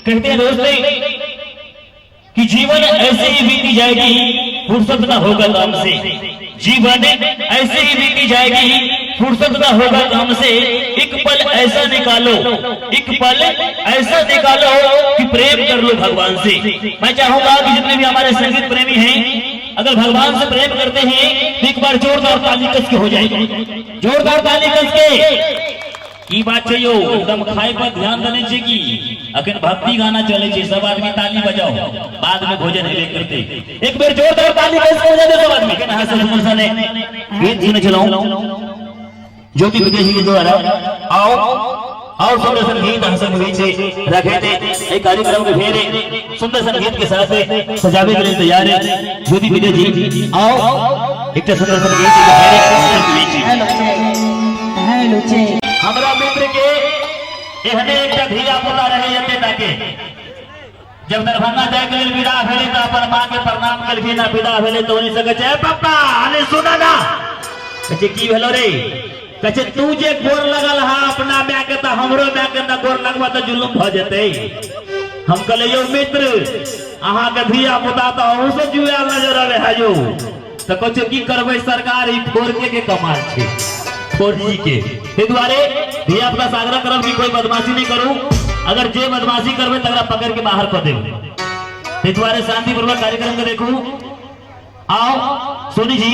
कहते हैं दोस्तों कि जीवन ऐसे ही बीती जाएगी, फुर्सत ना होगा काम से। जीवन ऐसे ही बीती जाएगी, फुर्सत ना होगा काम से। एक पल ऐसा निकालो, एक पल ऐसा निकालो कि प्रेम कर लो भगवान से। मैं चाहूंगा कि जितने भी हमारे संगीत प्रेमी हैं, अगर भगवान से प्रेम करते हैं तो एक बार जोरदार ताली कस के हो जाएगी, जोरदार ताली कस के। की बात छै यौ, एकदम खाय पर ध्यान देने छै की? अखन भक्ति गाना चले छै, सब आदमी ताली बजाओ, बाद में भोजन हेबे करते। एक बेर जोरदार ताली कस के बजा दे सब आदमी। अहाँ सब सुनल सने गीत सुने छलहुँ ज्योति विदेशी के द्वारा। आओ और सुंदर संगीत अहाँ सब बीच रखे थे। एक कार्यक्रम के फेर सुंदर संगीत के साथ सजावे के लिए तैयार है ज्योति विजय जी। आओ एक सुंदर संगीत के फेर बीच। Hello check, hello check. हमरा मित्र के एहने एकटा धिया पुता रहे एते टाके। जब दरभंगा जाय के लेल विदा भेलै तऽ अपन माँ के प्रणाम केलखिन आ विदा भेलै तऽ ओनी से कहै छै, "ए पप्पा, अरे सुन ना।" कहै छै, "की भेलो रे?" कहै छै, "तू जे गोर लगल हा अपना माय के, तऽ हमरो माय के न गोर लगबा तऽ जुलुम भऽ जेतै।" हम कहलियै, "यौ मित्र, अहाँके धिया पुता तऽ अहूँ से जुआयल नजर आबै है यौ।" तऽ कहै छै, "की करबै सरकार, ई फोरके के कमाल छै, फोरजी के।" ताहि दुआरे धिया पुता से आग्रह करब कि कोई बदमाशी नहीं करू। अगर जे बदमाशी करबै तकरा पकड़ के बाहर कऽ देब। ताहि दुआरे शांतिपूर्वक कार्यक्रम के देखू। आओ सोनी जी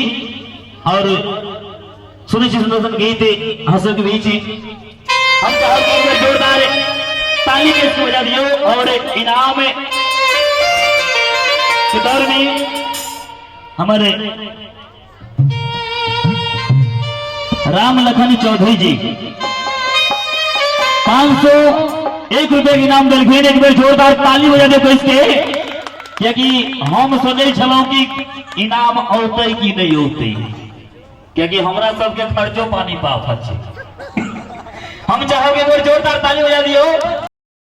और सोनी जी सुंदर संगीत अहाँ सबके बीच। हम चाहब कि एक बेर जोरदार ताली के इसको बजा दियो और इनाम के दौर में हमारे राम लखन चौधरी जी 501 रुपए के इनाम देलखिन। एक बेर जोरदार ताली बजा दे इसके, कियाकि हम सोचै छलहुँ कि इनाम औतै कि नहीं औतै, कियाकि हमरा सबके खर्चो पानी पाफत छै। हम चाहोगे एक बेर जोरदार ताली बजा दियो।